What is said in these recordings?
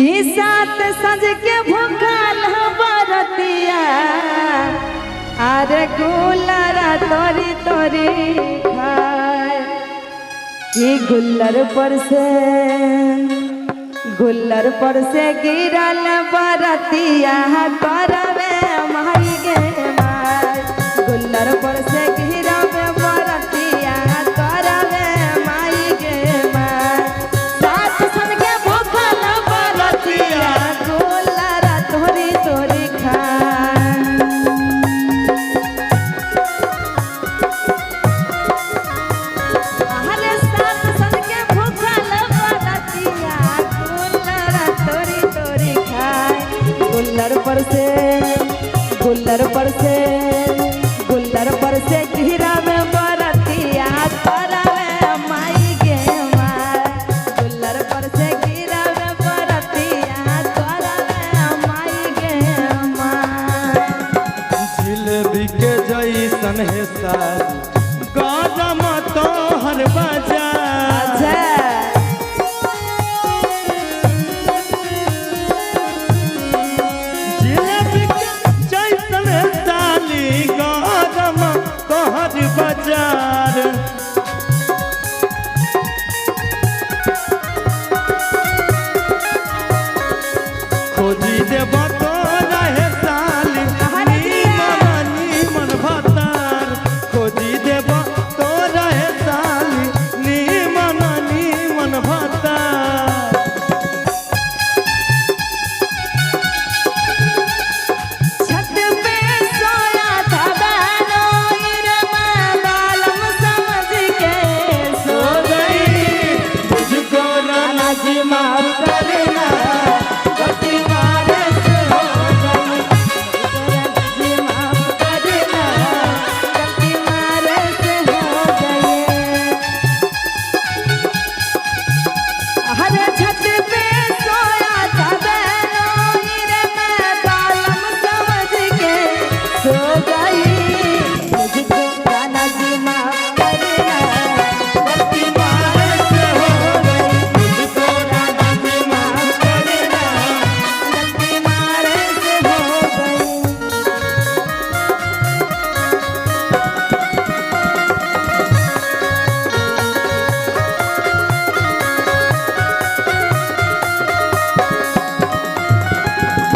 कि सात सज के भूखल बरतिया अरे गुलरा तोरी तोरी खाए कि गुल्लर पर से गिरल बरतिया करवे माई गे माई गुल्लर पर से गिरल बरतिया करवे माई गे माई सात सन के भूखल बरतिया गुल्लर तोरी तोरी खाए। अरे सात सन के भूखल बरतिया गुल्लर तोरी तोरी खाए गुल्लर पर से गिरा में बरतिया करवे माई गे माई गुल्लर पर से गिरा में बरतिया करवे माई गे माई। जिलेबी के जैसन है साली गरम तोहर बाजार अच्छा जिलेबी के जैसन है साली गरम तोहर बाजार खोजी देब तोरा हे साली नीमन नीमन भतार खोजी देब तोरा हे साली नीमन नीमन भतार। छत पे सोया था बहनों रे मैं बालम समझ के सो गई मुझको राना जी माफ करना गलती मारे से हो गई। जी माफ करना गलती मारे से हो गई। हर छत पे सोया था बहनों रे मैं बालम समझ के सो गई मुझको राना जी माफ करना गलती मारे से हो गई मुझको राना जी माफ करना गलती मारे से हो गई।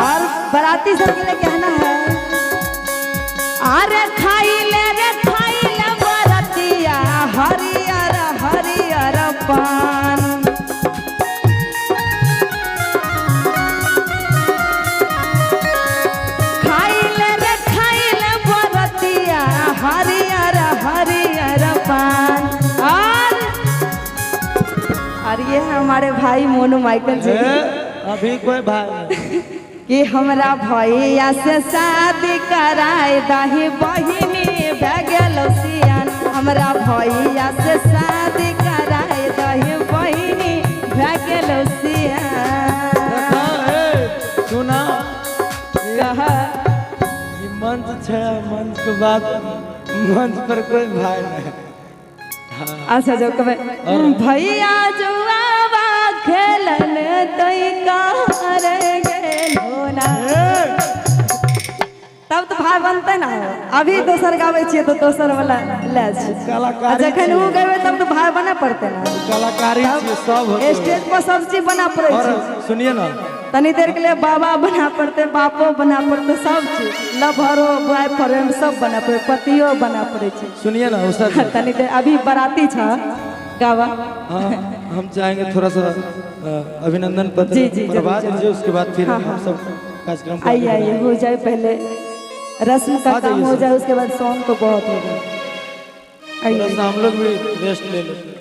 और बराती सब के लिए कहना है अरे खाई ले रे खाई ले बरतिया हरियर हरियर पान खाई ले रे खाई ले बरतिया हरियर हरियर पान। और ये है हमारे भाई मोनू माइकल जी ए, अभी कोई भाई नहीं। कि हमरा भैया से शादी कराए दही बहिनी भए गेल सियान हमरा भैया से शादी कराए दही बहिनी भए गेल सियान। देखा, ए, सुना कहा ये मंच है मंच के बाद मंच पर कोई भाई नहीं। अच्छा जो कहे भैया जुआवा खेलन तई कर गेल होना तब तो भाई बनते ना। अभी दोसर गाबै छियै तो दोसर वाला ले छी कलाकारी जखन उ गेबै तब तो भाई बने पड़ते ना। कलाकारी छियै सब होते। स्टेज पर सब चीज बना पड़े और छै सुनिए ना तनी देर के लिए बाबा बना पड़ते बापो बना पड़ते सब चीज लभरो बॉयफ्रेंड सब बना पड़े पतियो बना पड़े छै। सुनिए ना उषा जी तनी देर अभी बराती छ गावा। हाँ हम चाहेंगे थोड़ा सा अभिनंदन पत्र जी, जी, करवा जरूर, दीजिए उसके बाद फिर हाँ, हम हाँ। सब कार्यक्रम को आइए आगे आइए हो जाए पहले रस्म का आ काम जाइए हो सर। जाए उसके बाद सॉन्ग तो बहुत हो गया। थोड़ा आइए सा हम लोग भी रेस्ट ले लें।